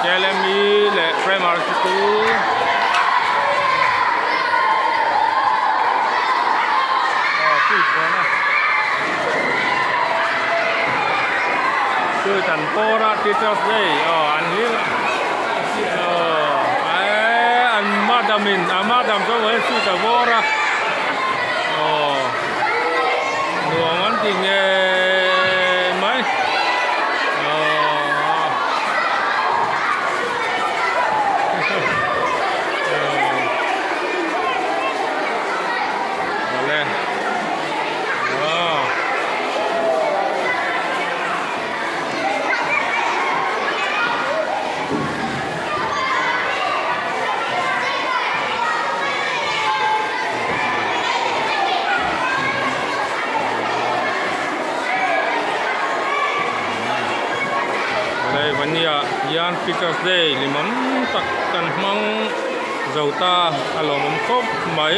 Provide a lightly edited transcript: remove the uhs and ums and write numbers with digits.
KLME leh Primary School aw sweet dawn a sweet an pawr a Teachers Day aw an hlim aw eee an madam in a madam chu a sweet a vawr a aw nuam an ti ngei mai aw awle aw. Helai vania hian Teachers Day limam tak kan hmang zo ta a lawmawm khawp mai.